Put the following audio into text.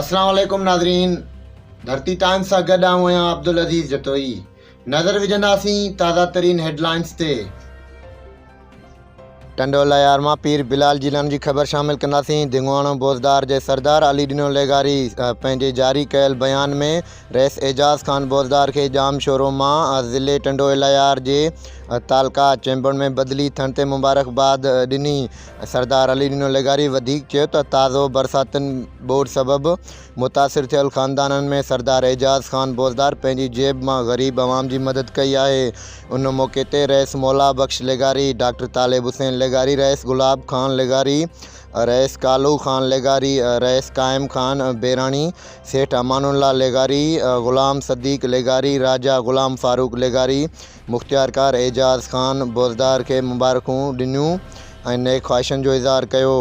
اسلام عليڪم ناظرين ڌرتي ٽائمز سان گڏ آئون آهيان عبدالعزيز جتوئي نظر وجهنداسين تازه ترين هيڊلائنز تي. ٽنڊو الهيار مان پير بلال جيلاني جي خبر شامل ڪنداسين ڌڱواڻو بوزدار جي سردار علي ڏنو لغاري پنهنجي جاري ڪيل بيان ۾ رئيس اعجاز خان بوزدار کي ڄام شورو مان ضلعي ٽنڊو الهيار جي تعلقه چيمبڙ ۾ بدلي ٿيڻ تي مبارڪباد ڏني سردار علي ڏنو لغاري وڌيڪ چيو ته تازو برساتن ٻوڏ سبب متاثر ٿيل خاندانن ۾ سردار اعجاز خان بوزدار پنهنجي جيب مان غريب عوام جي مدد ڪئي آهي. ان موقعي تي رئيس مولا بخش لغاري، ڊاڪٽر طالب حسين لغاري، رئيس گلاب خان لغاري، رئيس ڪالو خان لغاري، رئيس قائم خان بيراڻي، سيٺ امان الله لغاري، غلام صديق لغاري، راجا غلام فاروق لغاري، مختيارڪار اعجاز خان بوزدار کي مبارڪون ڏنيون ۽ نيڪ خواهشن جو اظهار ڪيو.